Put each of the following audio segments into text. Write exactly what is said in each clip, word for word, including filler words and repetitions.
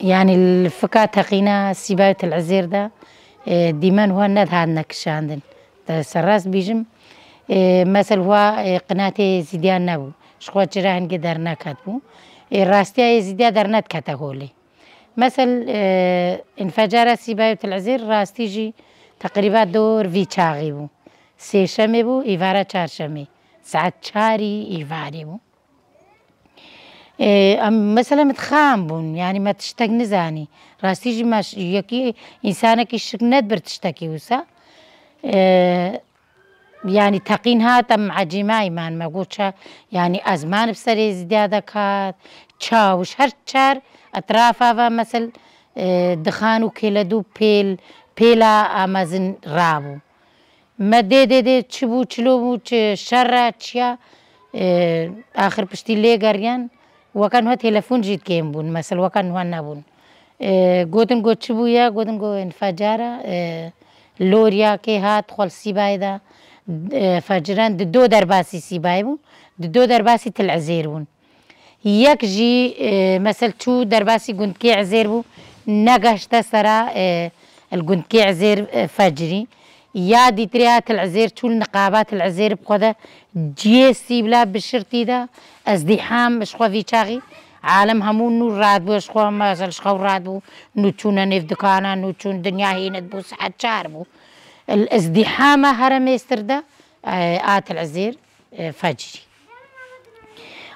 Yanî li fika teqîna Sîbay û Til Ezêr de, e, dîmen hûn nedihatine kişandin. Te serrast bîjim, e, mesel hûn, e, qinatê Êzîdiyan nebû. Ji xwe çira hingê derneketbû. E, rastiya Êzîdiya dernedikete holê. Mesel, e, înfecara Sîbay û Til Ezêr rastî jî teqrîba dor vî çaxî bû. Sêşemê bû, îvara çarşemê. Saet çarî îvarê bû. E, em, mesela me dixam bûn, yanî me tiştek nizanî. Rastî jî me ş-, yekî însanekî şik nedibir tiştekî wisa. E, yanî teqîn hat, em ecîmayî man, me got ça, yanî ezman bi serê Êzîdiya de kat, çawiş her çar etrafa ve mesel, e, dixan û kêledû pêl, pêla a mezin rabû. Me dê, dê, dê, çi bû, çilo bû, çi şer e, çi ya, e, axir piştî lê geriyan, weke nuha telefon jî kêm bûn, mesel weke nuha nebûn. E, gotin got çi bûye, gotin got înfecar e, e, lorya kê hat, xwe li Sîbayê de, e, feciran, di do derbasî Sîbayê bû, di do derbasî Til Ezêr bûn. Yek jî, e, mesel çû derbasî gundkê Ezêr bû, negeşte sera, e, li gundkê Ezêr, e, fecirî. Ya dîtirê ya Til Ezêr çû li niqaba Til Ezêr bi xwe de ciyê Sîbla bişirtî de, ezdîham ji xwe vî çaxî, alem hemû nû radbû, ji xwe mesel ji xew radbû, nû çûne nêv dikana, nû çûn dinya hînit bû, saet çar bû. Li ezdîhama heremê stir de, e, a Til Ezêr, e, fecirî.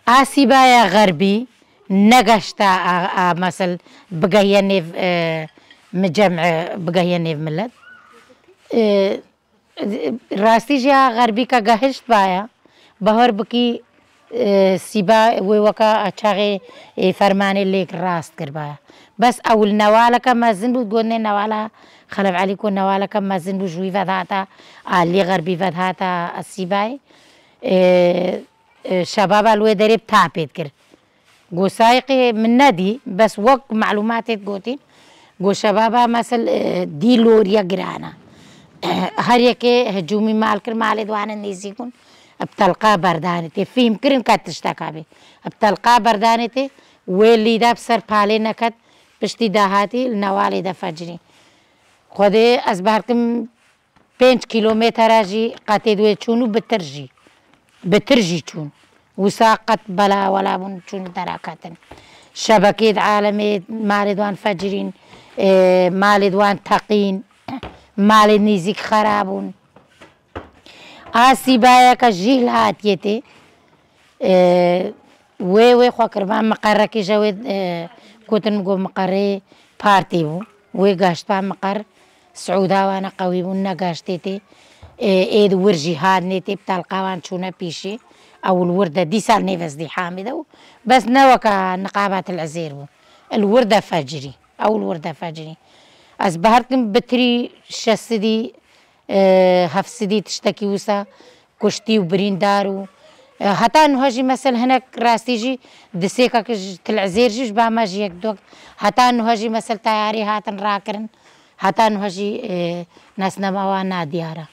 A Sîbaya Xerbî negeşta a, a, mesel bigehiye nêv, e, mi cem, e, bigehiye nêv milet. E, rastî jî a Xerbî ke gehişt baya, bahar bikî, e, Sîba wê weka a çaxê, e, fermanê lêk rast kiribaya. Bes ew li newaleke mezin bû, gotinê newala Xelef Elî ku newaleke mezin bû, ji wî vedihata, alî Xerbî vedihata Sîbayê. E, e, şebaba li wê derê bi tapê dikir. Go sayiqê min nedî, bes wek melûmatê digotîn, go şebaba mesel, e, dî loriye giran e. Her yekê hicûmî mal kir, malê di wan e nêzîk bûn. Bi telqa berdanê tê. Fîhm kirin ke tiştek hebê. Bi telqa berdanê tê, wê lîda bi ser palê neket, piştî dahatî li newalê de fecirî. Xwedê ez berkim pênc kîlometre jî qetê di wê çûn û bitir jî, bitir jî çûn. Wisa qet bela wela bûn, çûn deraketin. Şebekê di alemê malê di wan fecirîn, e, malê di wan teqîn, malê nêzîk xera bûn. A Sîbayeke jî li hatiyê tê, e, wê, wê xwe kiriba miqerekî ji wê, e, gotin got miqerê partî bû. Wê gaştba miqer, siûda wana qewî bûn, negaştê tê. E, ê di wir jî hatnê tê, bi telqa wan çûne pîşê. Ew li wir de dîsa nêv ezdîhamê de bû. Bes ne weka niqaba Til Ezêr bû. Li wir de fecirî. Ew li wir de fecirî. Ez bawer dikim bitirî şeş sedî, e, heft sedî tiştekî wisa kuştî û birîndar û, e, heta niha jî mesel hinek rastî jî di sêkek ji Til Ezêr jî ji ba me jî yek dok heta niha jî mesel teyarî hatin rakirin. Heta niha jî, e, nasnama wan nadiyar e.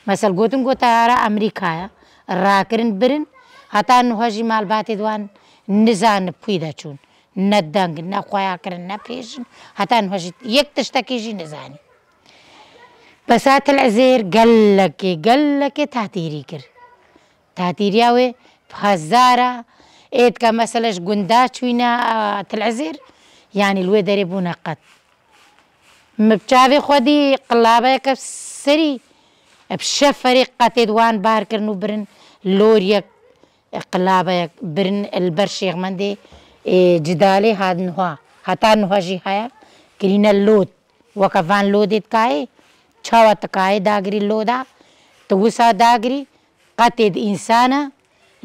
Mesel gotin got teyara Amerîkaya rakirin birin. Heta niha jî malbatê di wan nizan bi kû de çûn. Ne deng, ne xweya kirin, ne pêjin. Heta niha jî yek tiştekî jî nizanî. Besa Til Ezêr gelekê, gelekê tatîrî kir. Tatîriya wê bi hezara ê dike mesela ji gunda çûyne, a, Til Ezêr, yanî li wê derê bûne qet. Min bi çavê xwe dî qilabeyeke serî bi şeferê qetê di wan bar kirin û birin loriyek qilabeyek birin li ber Şêxmendê, ê, Cidalê hat niha. Heta niha jî heye, kirîne lod. Weke van lodê dikayê, çawa dikayê dagirî loda, tu wisa dagirî, qetê di însana,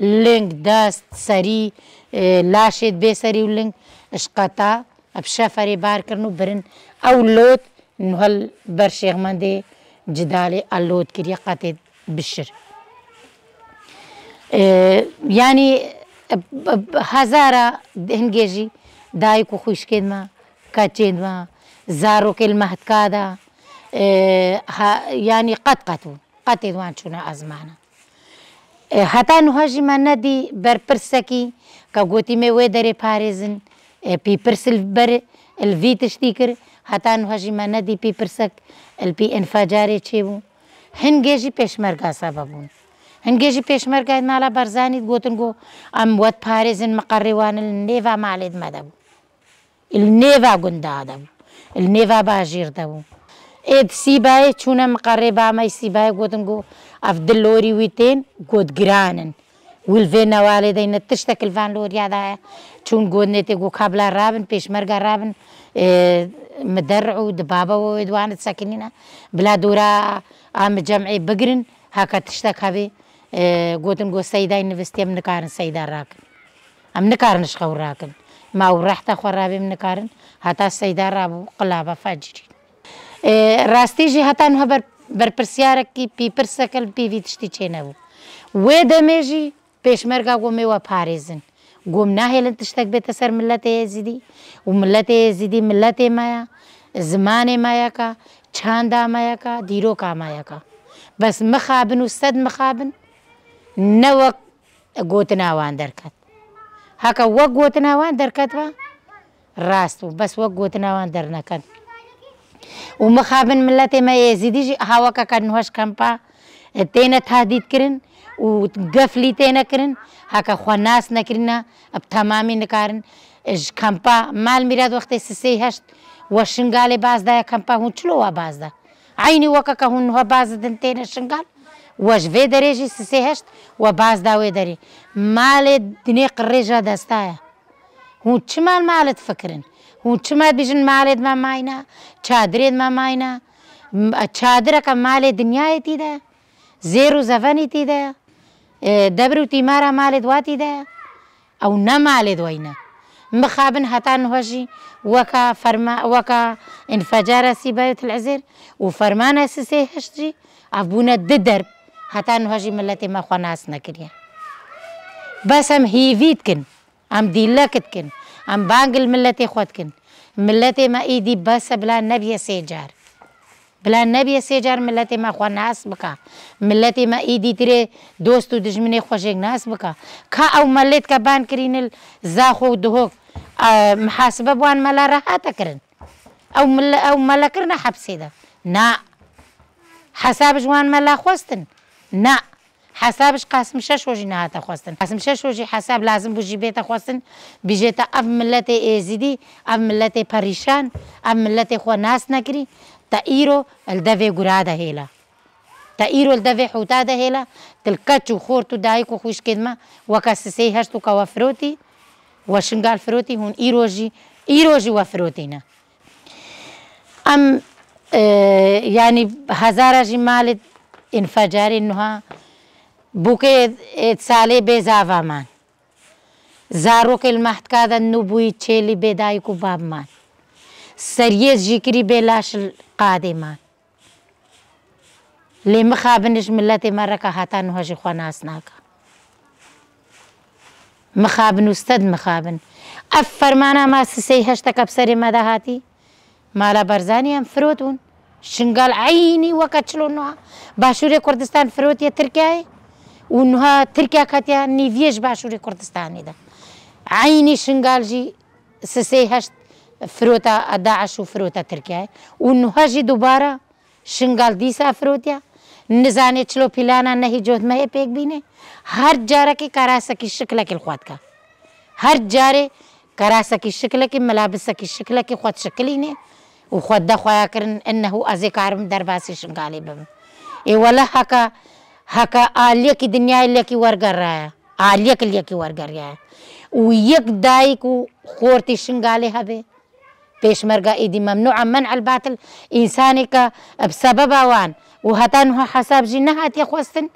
ling, dest, serî, e, laşê di bê serî û ling, ji qeta, bi şeferê bar kirin û birin. Ew lod, niha li ber Şêxmendê Cidalê a lod kiriye qetê bişir. E, yanî, e, b-, b-, hezara hingê jî dayik û xwişkên me, keçên me, zarokê li mehtka de, e, ha, yanî qet qet bûn. Qetê wan çûne ezmana. E, heta niha jî me nedî berpirsekî ke gotî me wê derê parêzin, e, pîpirs li ber, li vî tiştî kir, heta niha jî me nedî pî pirsek li pî înfecarê çêbû. Hingê jî pêşmerga sebeb bûn. Hingê jî pêşmergayê mala Barzanî digotin ku em we diparêzin, miqerê wan li nêva malê di me de bû. Li nêva gunda de bû. Li nêva bajêr de bû. Ê di Sîbayê çûne miqerê bamey Sîbayê gotin ku ev di lorî wî tên, got giran in. Wî li vê newalê de ne tiştek li van loriya de heye. Çûn gotinê tê got ka bila rabin, pêşmerga rabin, e, miderr û di baba we wê di wan disekinîne. Bila dora a mi cem'ê bigirin, heke tiştek hebê, e, gotin got Seydayê nivistî em nikarin Seyda rakin. Em nikarin ji xew rakin. Ma û rehta xwe rabê em nikarin. Heta Seyda rabû qilaba fecrî. E, rastî jî heta niha ber-, berpirsiyarek pî, pî pirseke li pî vî tiştî çênebû. Wê demê jî pêşmerga got me we parêzin. Got em nahêlin tiştek bête ser miletê Êzidî û miletê Êzidî miletê me ye, zimanê me yeka, çanda me yeka, dîroka me yeka. Bes mixabin û sed mixabin ne wek gotina wan derket. Heke wek gotina wan derketba, rast bû, bes wek gotina wan derneket. Û mixabin miletê me Êzidî jî aha weke ke niha ji kempa, e, têne tehdît kirin û geflî têne kirin, heke xwe nas nekirîne, bi temamî nikarin, e, ji kempa mal mîrat wextê sisê heşt we Şingalê baz daye kempa hûn çilo wa baz da? Eynî weke ke hûn niha baz didin têne Şingal, we ji vê derê jî sisê heşt we baz da wê derê. Malê dinê qirêja desta ye. Hûn çima li malê difikirin? Hûn çima dibêjin malê di me mayne, çadirê di me mayne? M-, çadireke malê dinyayê tî de, zêr û zevenî tî de, e, debir û tîmara malê di wa tî de. Ew ne malê di weyne. Mixabin heta niha jî weka ferma-, weka înfecara Sîbayê û Til Ezêr û fermana sisê heşt jî ev bûne di derb. Heta niha jî miletê me xwe nas nekiriye. Bes em hîvî dikin, em dîlek dikin, em bang li miletê xwe dikin. Miletê me îdî bes e bila nebiye sê car. Bila nebiye sê car miletê me xwe nas bika. Miletê me îdî tirê dost û dijminê xwe jêk nas bika. Ka ew melêt ke ban kirîne li Zaxo û Duhok, e, mihasibe bi wan mela re hate kirin? Ew mele-, ew mele kirine hepsê de? Na. Hesab ji wan mela xwestin? Na. Hesab ji Qasim Şeşo jî nehate xwestin. Qasim Şeşo jî hesab lazim bû jî bête xwestin, bîjête ev miletê Êzidî, ev miletê perîşan, ev miletê xwe nas nekirî, te îro li devê gura de hêla. Te îro li devê hûta de hêla, til keç û xort û dayik û xwişkên me weke sisê heşt û ke we firotî, we Şingal firotî, hûn îro jî, îro jî we firotîne. Em, e, yanî hezara jî malê înfecarê nuha bûkê, e, salê bê zava man. Zarokê li mehtika de nû bûyî çêlî bê dayik û bab man. Seriyê jî kirî bê laş li qadê man. Lê mixabin ji miletê me reka heta niha jî xwe nas nake. Mixabin û sed mixabin. Ev fermana ma sisey heşteke bi serê me de hatî. Mala Barzanî em firotbûn. Şingal eynî weke çilo niha Başûrê Kurdistan firotiye Tirkiyeyê û niha Tirkiye ketiye nîviyê ji Başûrê Kurdistanê de. Eynî Şingal jî sisey heşt firota DAIŞ û firota Tirkiyeyê û niha jî dubara Şingal dîsa firotiya. Nizanê çilo pîlana nehî cotmehê pêk bîne. Her carekî karasekî şiklekî li xwe dike. Her carê karasekî şiklekî, milabisekî şiklekî xwe dişikilîne û xwe dide xweya kirin, innehu ez ê karim derbasî Şingalê bibim. Ê wele heke, heke aliyekî dinyayê liyekî wergeriyaye. Aliyek liyekî wergeriyaye. Û yek dayik û xortî Şingalê hebe. Pêşmerga êdî memnû a men'el batil, însanê ke bi sebeba wan û heta niha hesab jî nehatiye xwestin,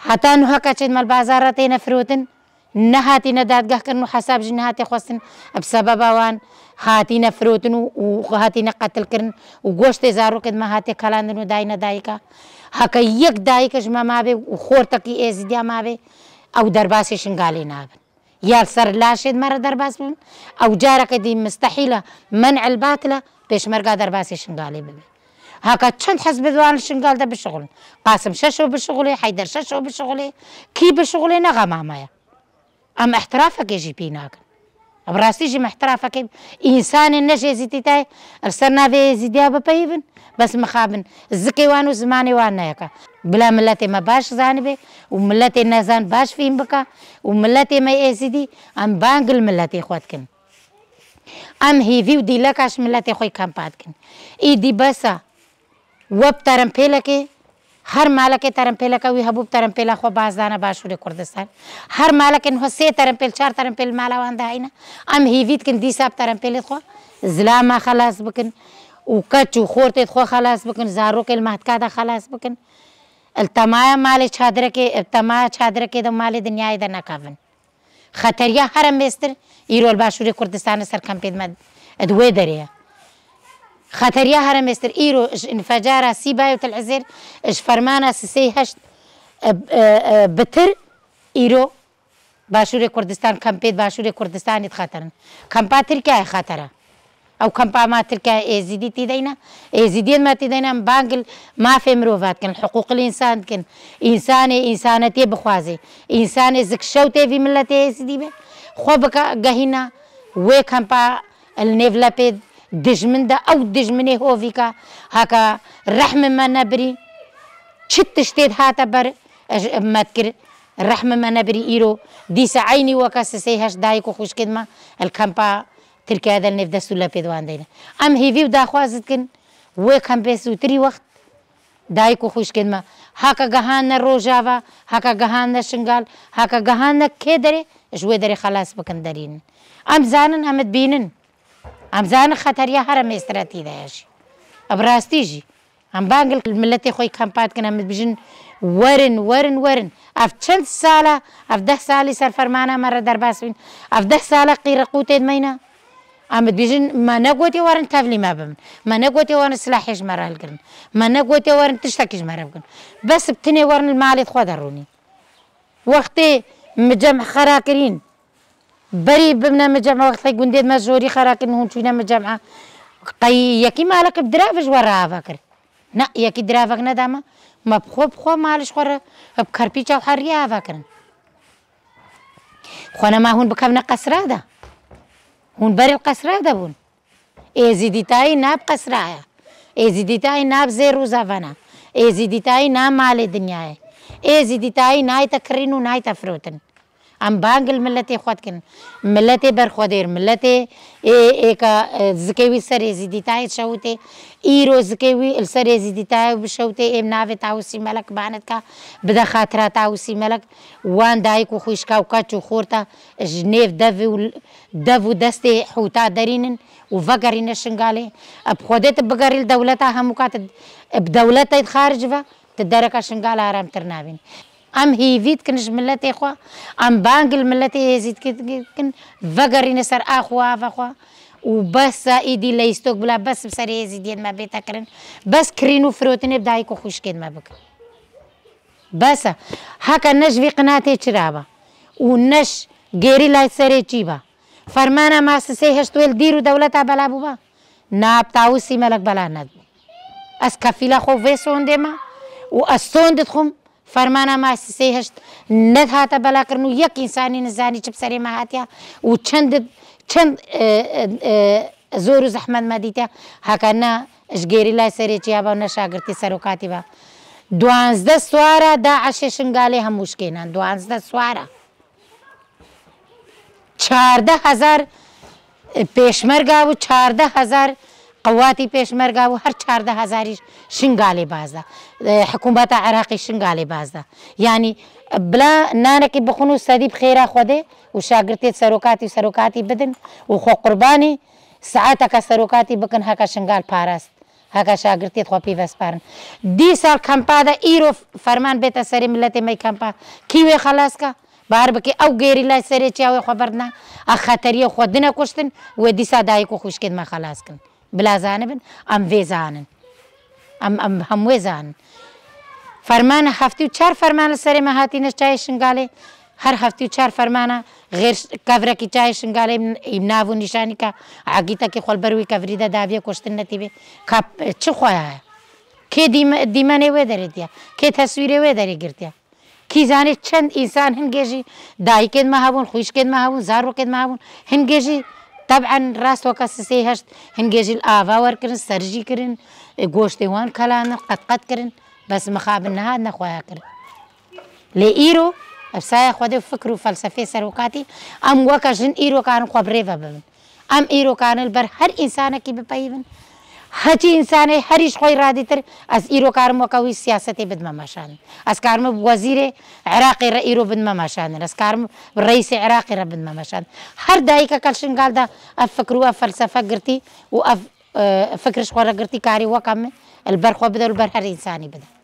heta niha keçên me li bazar re têne firotin, nehatîne dadgehkirin û hesab jî nehatiye xwestin, bi sebeba wan hatîne firotin û, û hatîne qetilkirin û goştê zarokên me hatiye kelandin û dayîne dayika. Heke yek dayike ji me mabe û xortekî êzidiya mabe, ew derbasê Şingalê nabin. Ya li ser laşên me re derbas bibin, ew careke dî mistehîl e, men'el batil e, pêşmerga derbasê Şingalê bibe. Heke çend hizb di wan li Şingal de bişixulin. Qasim Şeşo bişixulê, Heyder Şeşo bişixulê, kî bişixulê ne xema me ye. Em îtirafekê jî pî nakin. Bi rastî jî mihtirafekê însanên ne ji Êzîdî tê, li ser navê Êzîdiya bipeyivin, bes mixabin. Zikê wan û zimanê wan ne yek e. Bila miletê me baş zanibe û miletê nezan baş fîm bike û miletê me Êzîdî, em bang li miletê xwe dikin. Em hêvî û dîleka ji miletê xwe yî kempa dikin. Îdî bes e. We bi terempêlekê, her malekê terempêleke wî hebû, bi terempêla xwe baz dane Başûrê Kurdistan. Her malekê niha sê terempêl, çar terempêl li mala wan de heyne. Em hêvî dikin dîsa bi terempêlê xwe zilama xelas bikin û keç û xortê xwe xelas bikin, zarokê li mehtika de xelas bikin. Li temaya malê çadirekê, li temaya çadirekê de malê dinyayê de nekevin. Xeteriya here mêztir îro li Başûrê Kurdistanê ser kempê me di wê derê ye. Xeteriya here mêztir îro ji înfecara Sîbayê û Til Ezêr, ji fermana sisê heşt, e, e, e, bitir îro Başûrê Kurdistan, kempê di Başûrê Kurdistanê di xeter in. Kempa Tirkiyeyê xeter e. Ew kempa ma Tirkiye Êzîdî tî de ne, Êzîdiyên me tî de ne, em bang li mafê mirova dikin, li hiqûqil însan dikin. Însanê însanetiyê bixwaze. Însanê zik şewtê vî miletê Êzîdî be. Xwe bike gehîna wê kempa li nêv lepê dijmin de, ew dijminê hovîka, haka rehmê me nebirî. Çi tiştê dihate ber, e, me dikir, rehmê me nebirî îro. Dîsa eynî weke sisê heşt dayik û xwişkên me li kempa Tirkiye de li nêv dest û lepê di wan de ne. Em hêvî û daxwaz dikin, wê kempê zûtirî wext dayik û xwişkên me heke gehane Rojava, heke gehane Şingal, heke gehane kê derê, ji wê derê xelas bikin derînin. Em zanin, em dibînin. Em zanin xeteriya here mêstir e tî de ye jî. Bi rastî jî. Em bang li miletê xwe yî kempa dikin, em dibêjin, werin, werin, werin. Ev çend sal e, ev deh salî ser fermana me re derbas bîn. Ev deh sal e qîreqûtê di me ne. Em dibêjin, me negotiye werin tevlî me bibin. Me negotiye werin silahê ji me re hilgirin. Me negotiye werin tiştekî ji me re bikin. Bes bi tinê werin li malê xwe de rûnî. Wextê micem xera kirîn, berî bimne micem, wextê gundê me jorî xera kirin, hûn çûne micem. Qey yekî malek bi dirave ji we re ava kir? Na, yekî diravek neda me. Me bi xwe, bi xwe mal ji xwe re bi kerpîça û heriyê ava kirin. Xwe nema hûn bikevne qesra de. Hûn berê qesra de bûn. Êzîdîtayî na bi qesra ye. Êzîdîtayî na bi zêr û zevana. Êzîdîtayî na malê dinyayê. Êzîdîtayî nayte kirîn û nayte firotin. Em bang li miletê xwe dikin. Miletê berxwedêr, miletê ê, êka, e, zikê wî ser Êzîdîtayê şewitê. Îro zikê wî li ser Êzîdîtayê bişewitê, ê bi navê Tawusî Melek bane dika, bide xatira Tawusî Melek. Wan dayik û xwişka û keç û xorta ji nêv dev û, dev û destê hûta derînin û vegerîne Şingalê. Bi Xwedê tu bigerî li dewleta hemûka tu, bi dewletê di xaric ve, tu dereka Şingal aramtir nabîn. Em hêvî dikin ji miletê xwe, em bang li miletê Êzîdî dikin, vegerîne ser ax û ava xwe û behsa îdî leyîstok bila bes bi serê Êzîdiyên me bête kirin, bes kirîn û firotinê bi dayik û xwişkên me bikin. Bes e. Heke ne ji vî qinatê çira be û ne ji gêrîlayê serê çî be. Fermana ma sisê heşt wê li dîr û dewleta bela bûba? Na, bi Tawusî Melek bela nedibû. Ez kefîla xwe vê sondê me û ez sond dixwim, fermana ma sisê heşt nedihate belakirin û yek însanî nizanî çi bi serê me hatiye û çend, çend, e, e, e, zor û zehmet me dîtiye. Heke ne ji gêrîlayê serê çiya be, ne şagirtî serokatî be. Duwazdeh swara DAIŞê Şingalê hemû şikênan. Duwazdeh swara. Çardeh hezar, e, pêşmerga bû, çardeh hezar qewatî pêşmerga bû, her çardeh hezarî Şingalê baz da. E, hikûmeta Iraqê Şingalê baz da. Yanî, e, bila nanekî bixwin û sedî bi xêra Xwedê û şagirtê serokatî û serokatî bidin û xwe qurbanî saeteke serokatî bikin, heke Şingal parast. Heke şagirtiyê xwe pî vesparin. Dîsa li kampa de îro ferman bête serê miletê me yê kampa. Kî wê xelas ka? Bar bike ew gerîlay serê çiya wê xwe berdina. A xeteriyê xwe dine kuştin, wê dîsa dayik û xwişkên me xelas kin. Bila zanibin, em vê zanin. Em, em hemû wê zanin. Fermana heftê û çar ferman li serê me hatîne çayê Şingalê. Her heftê û çar fermana xêr kevrekî çayê Şingalê, nav û nîşanî ka egîtekî xwe li ber wî kevirî de daviye kuştin netîbê. Ka çi xweya ye? Kê dîme-, dîmenê wê derê diye? Kê teswîrê wê derê girtiye? Kî zanê çend însan hingê jî dayikên me hebûn, xwîşkên me hebûn, zarokên me hebûn. Hingê jî teb'en rast weke sisê heşt hingê jî li ava wer kirin, ser jî kirin, e, goştê wan kelandin, qet qet kirin. Bes mixabin nehatine xweya kirin. Lê îro, ev saya Xwedê û fikr û felsefê serokatî, em weke jin îro karin xwe bi rê ve bibin. Em îro karin li ber her însanekî bipeyivin. Heçî însanê herî ji xwe radîtir, ez îro karim weke wî siyasetê bidime meşandin. Ez karim bi wezîrê Iraqê re îro bidime meşandin. Ez karim bi reîsê Iraqê re bidime meşandin. Her dayikeke li Şingal de ev fikr û ev felsefe girtî û ev, e, fikr ji xwe re girtî karî weke min li ber xwe bide û li ber her însanî bide.